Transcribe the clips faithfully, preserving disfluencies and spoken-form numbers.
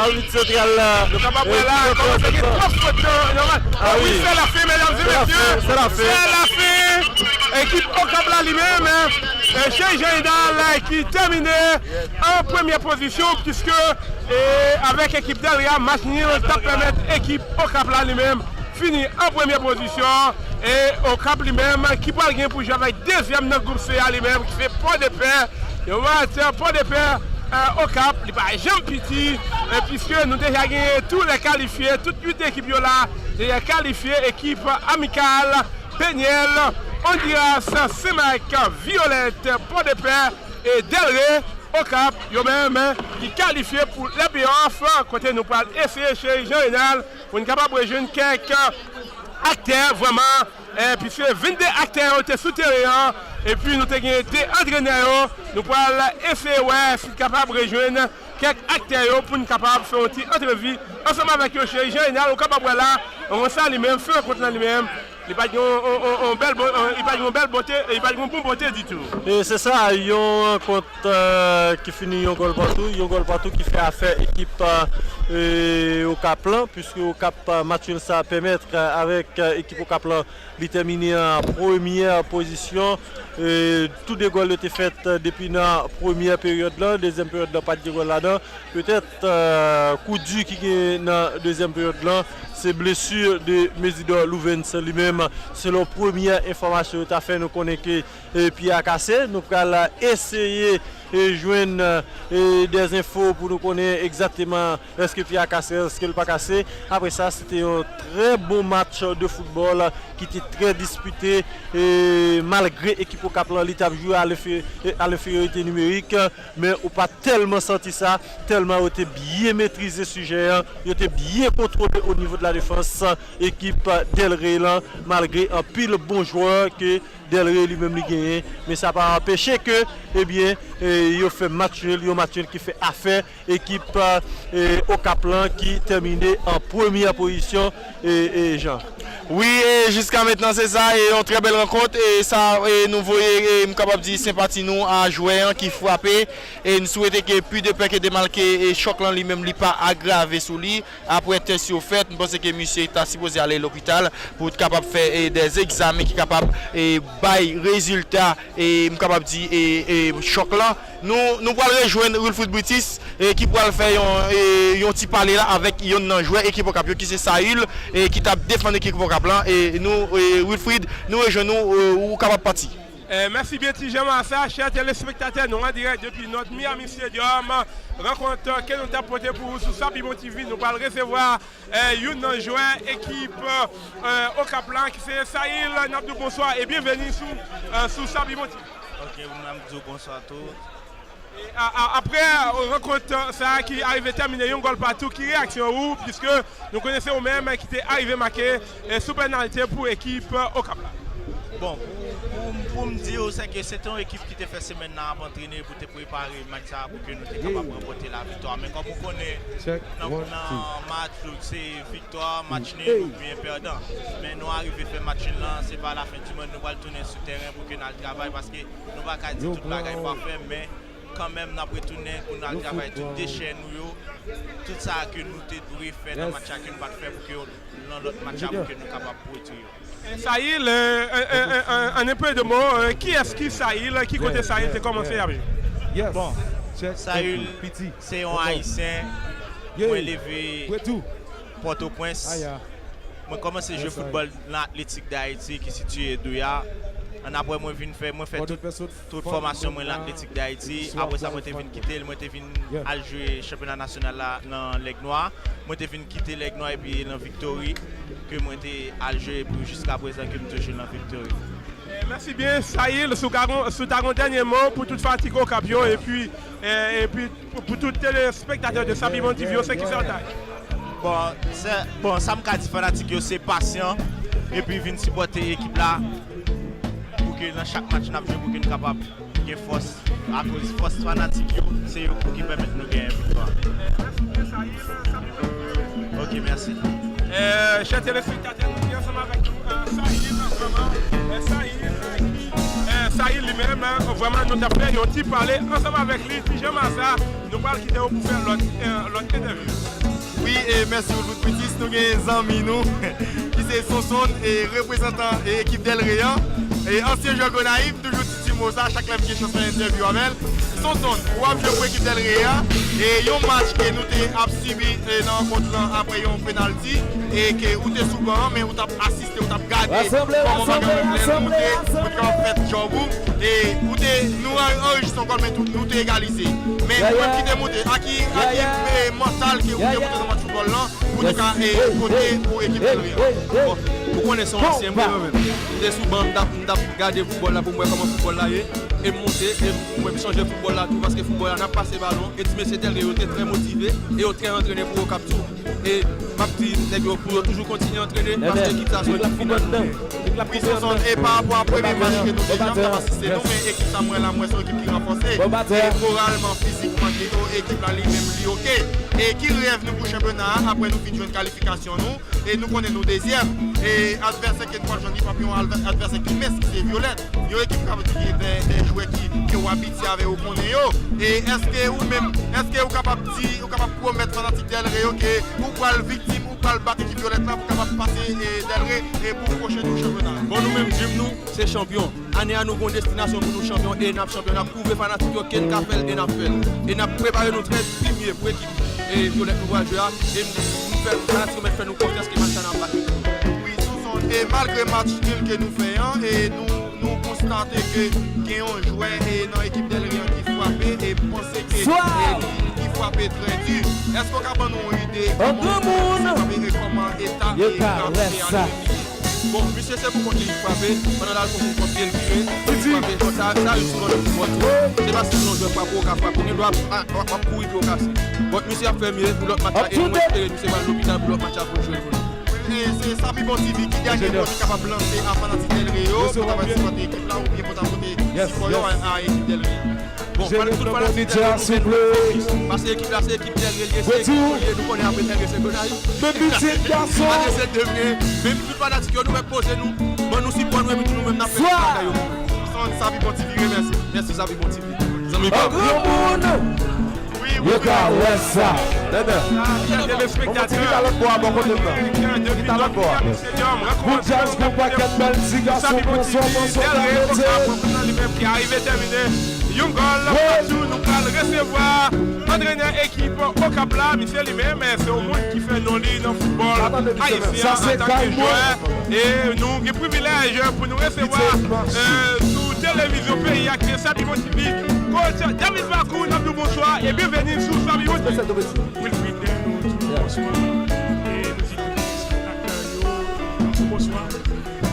Lit santral la. Nou kapab wè la, kòmanse gen twòp fot nan, nan match. Ah wi, se lafen, medam e mesye. Se lafen. Se lafen. Ekip Okap la li menm, e, Cheri Jean Renald ki tèmine an premyè pozisyon, piske, e, avèk ekip Dèlrè a, match nil t ap pèmèt ekip Okap la li menm fini an premyè pozisyon. E Okap li menm ki pral gen pou jwe avèk dezyèm nan gwoup C a li menm, ki se Pòdepè. Yon match Pòdepè, e, Okap, li pa janm piti, e, piske nou deja genyen tou lè kalifye, tout uit ekip yo la deja kalifye, ekip Amikal, Penyèl, Ondiras, Senmak, Vyolèt, Pòdepè e Dèlrè, Okap, yo menm ki kalifye pou lè playoff, kote nou pral eseye Cheri Jean Renald pou n kapab rejwenn kèk aktè vrèman, e, piske vennde aktè yo te sou teren an, epi nou te gen de antrenè yo, nou pral eseye wè si n kapab rejwenn kèk aktè yo pou n kapab fè yon ti antrevi ansanm avèk yo. Cheri Jean Renald, ou kapab wè la, konsa li menm, fè rankont lan li menm, li pa t gen yon, yon, yon, yon bèl bon, yon, li pa t gen yon bèl bote, li pa t gen yon bon bote ditou. E se sa, yon rankont, e, ki fini yon gòl patou, yon gòl patou ki fè afè ekip, e, Okap lan, piske Okap, e, match nil sa pèmèt, e, avèk, e, ekip Okap lan, li tèmine an premyè pozisyon. E, tou de gòl yo te fèt, e, depi nan premyè peryòd lan, dezyèm peryòd lan pa t gen gòl ladan. Petèt, e, kou di ki gen nan dezyèm peryòd lan, se blesi de Mezidor Louvens li menm. Selon premyè enfòmasyon yo ta fè nou konnen ke, e, pye a kase. Nou pral eseye, e, jwenn, e, dèzenfo pou nou konnen egzakteman èske pye a kase, èske l pa kase. Apre sa, se te yon trè bon match de foutbòl ki te trè dispite, e malgre ekip Okap lan, li t ap jwe a lenfe-, e, a lenferyorite nimerik, men ou pa tèlman santi sa, tèlman yo te byen metrize sijè an, yo te byen kontwole o nivo de la defans ekip Dèlrè lan, malgre anpil bon jwè ke Dèlrè li menm li genyen, men sa pa anpeche ke, ebyen, e, yo fè match nil, yon match nil ki fè afè ekip, e, Okap lan ki tèmine an premyè pozisyon, e, e, Jean. Wi, e, jiska mentnan se sa, e, yon trè bèl rankont, e, sa, e, nou voye, e, m kapab di senpati nou a jwè an ki frape, e, n swete ke Pòdepè ke demalke, e, chòk lan li menm li pa agrave sou li. Apre tès yo fèt, m panse ke misye ta sipoze ale lopital pou t kapab fè, e, dè egzamen ki kapab, e, bay rezilta, e, m kapab di, e, e, chòk lan. Nou, nou pral rejwenn Wilfried Britis, e, ki pral fè yon, e, yon ti pale la avèk yonn nan jwè ekip Okap yo, ki se Saül, e, ki t ap defann ekip Okap lan. E nou, e, Wilfried, nou rejwenn ou, e, ou kapab pati. E, mèsi byen, Ti Jean Marsa. Chè telespektatè, nou an dirèk depi North Miami Stadium. Rankont ke nou t ap pote pou ou sou Sabimon T V. Nou pral resevwa, e, youn nan jwè ekip, e, Okap lan, ki se Saül. N ap di w bonswa e byenveni sou, e, sou Sabimon T V. Ok, mwen ap di w bonswa tou. E, a, a, apre, e, rankont sa a ki arive tèmine yon gòl patou, ki reyaksyon ou, piske nou konnen se ou menm ki te arive make, e, sou penalite pou ekip, e, Okap la? Bon, pou, pou, pou m di w, se ke se te yon ekip ki te fè semèn nan ap antrene pou te prepare match sa a pou ke nou te kapab ranpòte laviktwa. Men kòm ou konnen, nan, nan match, se viktwa, match nil oubyen pèdan. Men nou arive fè match nil lan, se pa lafen di mond, nou pral tounen sou tèren pou ke n al travay, paske nou pa ka di tout bagay pafè, men kanmenm n ap retounen pou n al travay tout dechè nou yo, tout sa ke nou te dwe fè nan match la ke nou pa t fè pou ke nan lòt match la pou ke nou kapab pwodui yo. E, Saül, e, e, e, e, en un peu de mots, e, kiyès ki Saül, ki kote Saül te kòmanse ap jwe? Bon, Saül se yon Ayisyen, mwen leve Pòtoprens. Mwen kòmanse jwe foutbòl nan Atletik Dayiti ki sitiye Douya. Annapre mwen vin fè, mwen fè tout, tout fòmasyon mwen nan Atletik Dayiti. Apre sa mwen te vin kite l, mwen te vin al jwe chanpyona nasyonal la nan Lèg Nwa. Mwen te vin kite Lèg Nwa epi nan Viktori ke mwen te al jwe epi jiskaprezan ke m toujou nan Viktori. E, mèsi byen, Saül, si w ka gon, si w ta gon dènye mo pou tout fanatik Okap yo, epi, e, epi pou, pou tout telespektatè de Sabimon T V yo, se kisa w ta di? Bon, se, bon, sa m ka di fanatik yo, se pasyan, epi vin sipòte ekip la, pou ke nan chak match n ap jwe, pou ke n kapab gen fòs, akoz fòs fanatik yo, se yo ki pèmèt nou genyen viktwa. Ok, mèsi. E, chè telespektatè, nou te ansanm avèk nou, e, Saül, vrèman, e, Saül, e, Saül li menm, e, vrèman, nou t ap fè yon ti pale ansanm avèk li, Ti Jean Marsa, nou pral kite w pou fè lòt, e, lòt entèvyou. E mèsi pou tout pitis, nou gen zanmi nou ki se Sonson, e reprezantan e ekip Dèlre an, e ansyen jwè Gonayiv, m toujou di ti mo sa chak lè m gen chans fè entèvyou avè l. Sonson, ou ap jwe pou ekip Dèlre a, e yon match ke nou te ap sibi e nan rankont lan apre yon penalti, e ke ou te sou ban an, men ou t ap asiste, ou t ap gade kòman bagay yo te moute, ou te kapab fè djòb ou, e ou te, nou an- anrejistre yon gòl, men tou, nou te egalize. Men ou menm ki te moute, a ki, a ki e, mantal ke ou te moute nan match foutbòl lan pou te ka e, pote pou ekip Dèlre an? Bon, ou konnen se yon ansyen mwen menm. M te sou ban, m t ap, m t ap gade foutbòl la pou m wè kòman foutbòl la ye. E m monte, e m wè m chanje foutbòl la tou, paske foutbòl la n ap pase balon, e ti mesye Dèlre yo te trè motive, e yo trè antrene pou Okap tou. E m ap di nèg yo pou yo toujou kontinye antrene, paske ekip sa se yon ekip ki nan nou. Wi, Sonson, e pa rapò a premye match ke nou deja, m t ap asiste nou, men ekip sa m wè la, m wè se yon ekip ki ranfòse. E moralman, fizikman, ke ekip la li menm li oke. E ki rèv nou pou chanpyona a, apre nou fin jwenn kalifikasyon nou, e nou konnen nou dezyèm. E advèsè ke nou pral jwenn li p ap yon advè- advèsè ki mens, ki se Vyolèt. Yon ekip k ap di gen de, de jwè ki, ke w abitye avè yo, ou konnen yo. E èske ou menm, èske ou kapab di, ou kapab pwomèt fanatik Dèlre yo ke ou pral viktim, ou pral bat ekip Vyolèt la pou kapab pase e, Dèlre e pou pwochen tou chanpyona? Bon, nou menm, dream nou, se chanpyon. Ane a, nou gon destinasyon pou nou chanpyon, e n ap chanpyon, n ap pwouve fanatik yo ke n ka fè l, e n ap fè l. E n ap prepare nou trè byen pou ekip e Vyolèt nou pral jwe a, e m, m fè fanatik yo mèt fè nou konfyans ke match sa n ap bat yo. Wi, Sonson, e malgre match nil ke nou fè an, e nou, nou konstate ke gen yon jwè e nan ekip Dèlre an ki frape, e m panse ke e li, li frape trè di. Èske w ka ban nou yon ide kòman sa frape e kòman eta e rapè a li? Bon, misye se pou kont li frape, pandan l al fè yon kout pye l vire, li frape. Bon, sa, sa rive souvan nan foutbòl tou. Se pa sèlman jwè frape ou ka frape, ou gen dwa ap, ap, ap kouri pou yo kase. Bon, misye ap fè mye pou lòt match la, e nou espere misye pral lopital pou lòt match la pou l jwe pou nou. E se Sabi Bon T V, ki dènye mo ki kapab lanse a fanatik Dèlre yo, pou ta pral sipòte ekip la, oubyen pou ta pote sipò yo a, a ekip Dèlre a? Bon, fanatik, tout fanatik Dèlre, nou fè nou fokis, paske ekip la se ekip Dèlre li ye, se ekip nou li ye, nou konnen apre Dèlre se Gonayiv. Men pitit gason. Malgre se de men, men tout fanatik yo, nou mèt poze nou, ban nou sipò nou, epi tou nou menm n ap fè tout bagay yo pou nou. Sonson, Sabi Bon T V, remèsi. Mèsi Sabi Bon T V. Zanmi pa m. Granmoun. Yo ka wè sa. Tande. Telespèktatè. Bon, ti kite lòt bò a, bò kote m nan. Kite lòt bò a. Pou djaz, pou pakèt bèl ti gason, bonswa, bonswa, Dèlre, Okap, li menm ki arive tèmine. Yon gòl patou, nou pral resevwa antrenè ekip Okap la, misye li menm, se yon moun ki fè non li nan foutbòl ayisyen antanke jwè. E nou gen privilèj pou nou resevwa, e, sou televizyon peyi a, ki se Sabi Bon T V, coach David Bakou, n ap di w bonswa e byenveni sou Sabi Bon T V. Wilfrid, nou di w bonswa e nou di tout telespèktatè yo bonswa.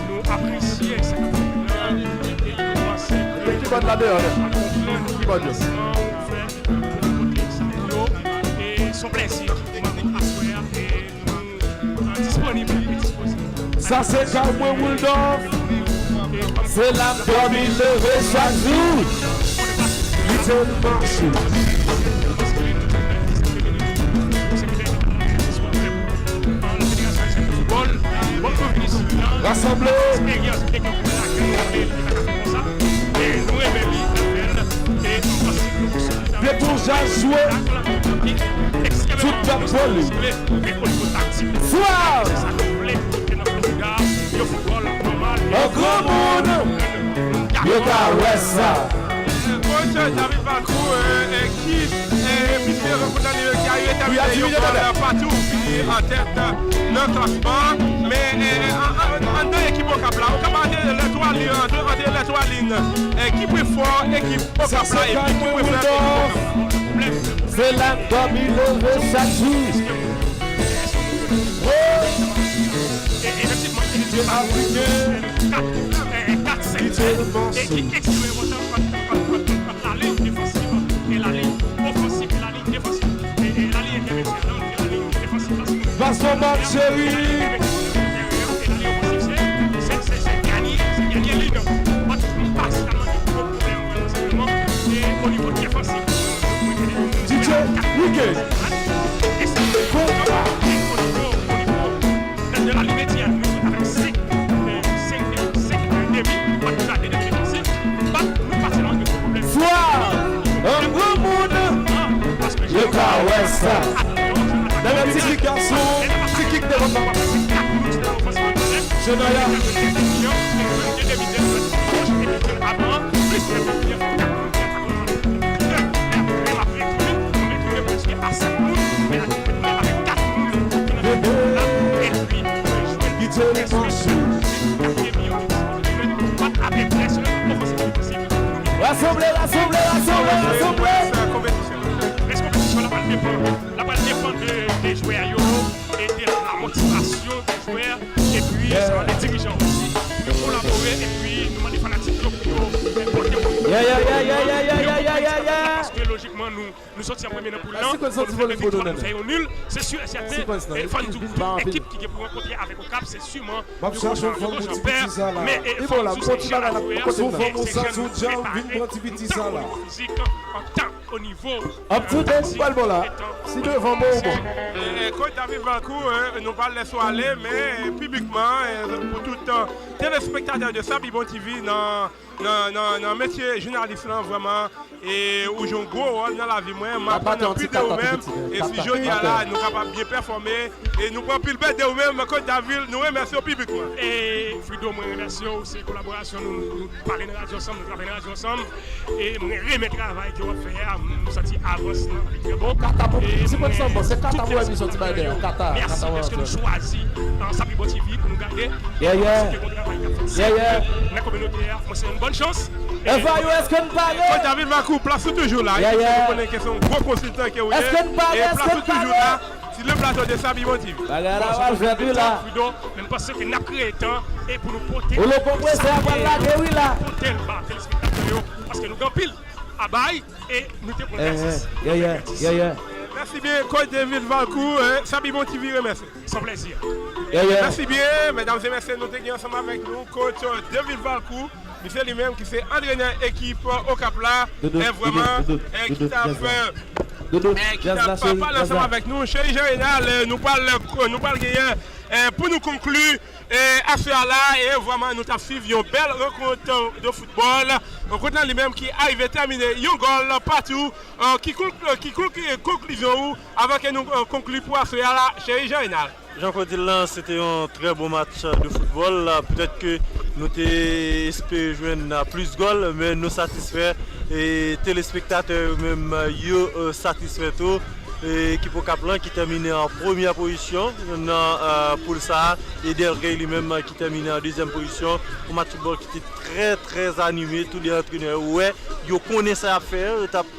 Nou apresye sa k ap fèt la e nou panse ke nou va konprann kòman ou fè pou pote sa pou yo. E se yon plèzi pou mwen aswè a e nou, e, disponib e dispoze. Sa se kay mwen, Wildorf. Se la m dòmi, leve chak jou. Kite m mache. Rasanble. Depi w ja jwe, tout bèt vole. Fwa! An granmoun, yo ka wè sa. Coach David Bakou, e, e, ki, e, misye rankontre li, ki a etèmine yon gòl patou, fini an tèt nan klasman. Men, e, e, an, an, anndan ekip Okap la, Okap ante lè twa li, ante, ante lè twa li, e, ki pwen fò ekip Okap la, epi ki pwen fèb ekip Okap la? Se la m dòmi, leve chak jou. Efektivman, efektivman, kat, e, kat, senk, e, ki ekstrèmman enpòtan ant, ant, ant, ant, ant laliy defansiv e laliy ofansif, laliy defansiv e, e laliy entèmedyè, laliy defansiv, paske Pas yon bal, cheri. E laliy ofansif, se, se, se, se dènye, se dènye liy nan. Pas, tèlman gen gwo pwoblèm nan sèlman, e o nivo defansif. D J Wicked. Konpa. Nan, nan la limèt, nou jwe avèk senk, e, senk, senk demi, pa nou jwe a de demi defansif, pa nou pa sèlman gen gwo pwoblèm. Fwa! An granmoun! Yo ka wè sa. Nan menm Ti gason, ti kik devan. Jenaya. Bebe, kite li mache. Rasanble, rasanble, rasanble, rasanble. Rès konpetisyon la pral depann, la pral depann de, de jwè yo e de la motivasyon de jwè epi sa, de dirijan osi pou yo kolabore epi nou mande fanatik yo pou yo, eh, pote yo. Yeah, yeah, yeah, yeah, yeah, yeah, yeah, yeah, yeah, yeah. Paske lojikman nou, nou soti an premye nan poul lan, nou fè de viktwa, nou fè yon nil, se si e sèten, e fò n di w tout ekip ki gen pou rankontre avèk Okap, se siman yon gwo jan, yon gwo jan pè, men, e, fò n di w se jèn a jwè, se jèn ki prepare, nou tankou nou fizik, an tan, o nivo, ap tout e pral bon la. Si devan bon, bon. E, e, Coach David Valcourt, e, nou pral lèse w ale, men, e, piblikman, e, pou tout, e, telespektatè de Sabibon T V nan, nan, nan, nan metye jounalis lan, vrèman, e, ou jwe yon gwo wòl nan lavi mwen, m aprann anpil de ou menm, e si jodi a la, nou kapab byen pèfòme, e nou pran anpil bèt de ou menm, Coach David, nou remèsye w piblikman. E Frido, mwen remèsye w, se kolaborasyon nou, nou pale nan radyo ansanm, nou travay nan radyo ansanm. E mwen renmen travay ke w ap fè a, m santi avans lan li trè bon. Kata pou, e si mwen sanm bon, se kata pou emisyon ti bagay dèyè, kata, mèsi paske nou chwazi, e, Sabibon T V pou nou gade. Yeah, yeah. Paske bon travay k ap fèt nan kominote a, mwen se yon bòn chans. F A U, èske n pare? Coach David Valcourt, plas ou toujou la. Yeah, yeah. Nou konnen ke se yon gwo konsiltan ke w ye. Èske n pare? E plas ou toujou la. Sur le plateau de Sabibon T V. Bagay la pral fèt wi la. Frido, men m panse ke n ap kreye tan e pou nou pote, ou lo konpresè a pral lage wi la, pote l ba telespektatè yo, paske nou gen anpil a bay e nou te pran egzèsis. Yeah, yeah, yeah, yeah. Mèsi byen, Coach David Valcourt, e, Sabibon T V remèsye. Se yon plèzi. Yeah, yeah. Mèsi byen, medam e mesye, nou te gen ansanm avèk nou, Coach, e, David Valcourt. Misye li menm ki se antrenè ekip Okap la, e vrèman, e ki t ap, e ki t ap pale ansanm avèk nou. Cheri Jean Renald, e nou pral, nou pral genyen, e pou nou konkli, e aswè a la, e vrèman nou t ap swiv yon bèl rankont de foutbòl. Rankont lan li menm ki arive tèmine yon gòl patou, e ki konk-, ki konk-, konklizyon ou avan ke nou, e, konkli pou aswè a la, cheri Jean Renald? Jan Claude di l lan, se te yon trè bon match de foutbòl. Petèt ke nou te espere jwenn plis gòl, men nou satisfè. E telespektatè yo menm, yo, e, satisfè tou. E ekip Okap lan ki tèmine an premyè pozisyon nan, e, poul sa a, e Dèlrèy li menm ki tèmine an dezyèm pozisyon. Yon match foutbòl ki te trè, trè anime. Tou de antrenè yo, ou wè, yo konnen sa y ap fè. Yo t ap,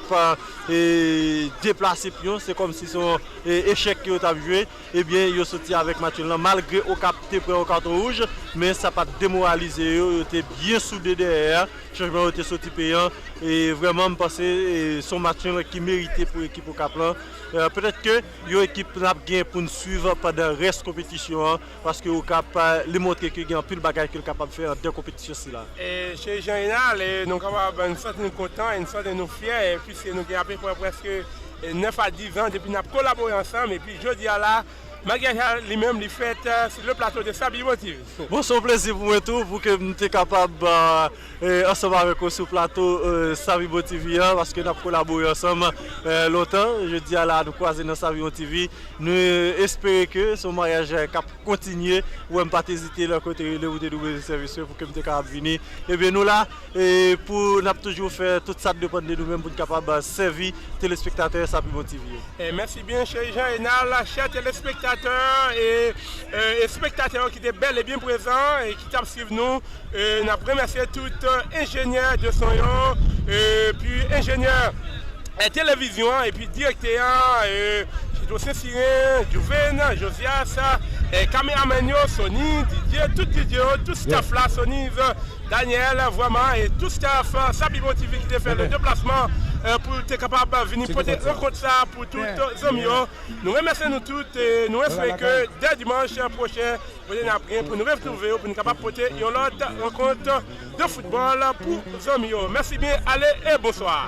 e, deplase pyon. Se kòmsi se yon, e, echèk ke yo t ap jwe. Ebyen, yo soti avèk match nil lan, malgre Okap te pran yon katon wouj, men sa pa t demoralize yo, yo te byen soude dèyè a, chanjman yo te soti peyan, e vrèman, m panse, e, se yon match nil ki merite pou ekip Okap lan. E, petèt ke yon ekip n ap gen pou n swiv pandan rès konpetisyon an, paske Okap, e, li montre ke gen anpil bagay ke l kapab fè anndan konpetisyon sila. E, cheri Jean Renald, e, nou kapab, nou santi nou kontan, e nou santi nou fyè, e, piske nou gen apeprè prèske, e, nèf a diz an depi n ap kolabore ansanm, epi jodi a la, maryaj la li menm li fèt, e, sou le plato de Sabibon T V. Bon, se yon plezi pou mwen tou, pou ke m te kapab, e, e, ansanm avèk ou sou plato, e, Sabibon T V an, paske n ap kolabore ansanm, e, lontan. Jodi a la, nou kwaze nan Sabibon T V. Nou, e, espere ke se yon maryaj, e, k ap kontinye. Ou wè m pa t ezite lè ke w te rele pou te di w bezwen sèvis mwen pou ke m te kapab vini. Ebyen, nou la, e pou n ap toujou fè tout sa k depann de nou menm pou n kapab, e, sèvi telespektatè Sabibon T V yo. E mèsi byen, cheri Jean Renald, chè telespektatè e, e, e espektatè yo ki te bèl e byen prezan e ki t ap swiv nou. E n ap remèsye tout, e, enjenyè de son yo, epi enjenyè, e, televizyon an, epi direktè an, e, Jidro Sensiren, Juven, Josias, e, kameramèn yo, Sony, Didier, tout Didier yo, tout staff la, Sony, Daniel, vrèman, e tout staff, e, Sabibon T V ki te fè le deplasman, e, pou te kapab vini pote rankont sa pou tout, e, zanmi yo. Nou remèsye nou tout, e nou espere ke dè dimanch pwochen, kote n ap gen pou nou retwouve yo, pou nou kapab pote yon lòt rankont de foutbòl pou zanmi yo. Mèsi byen, ale e bonswa.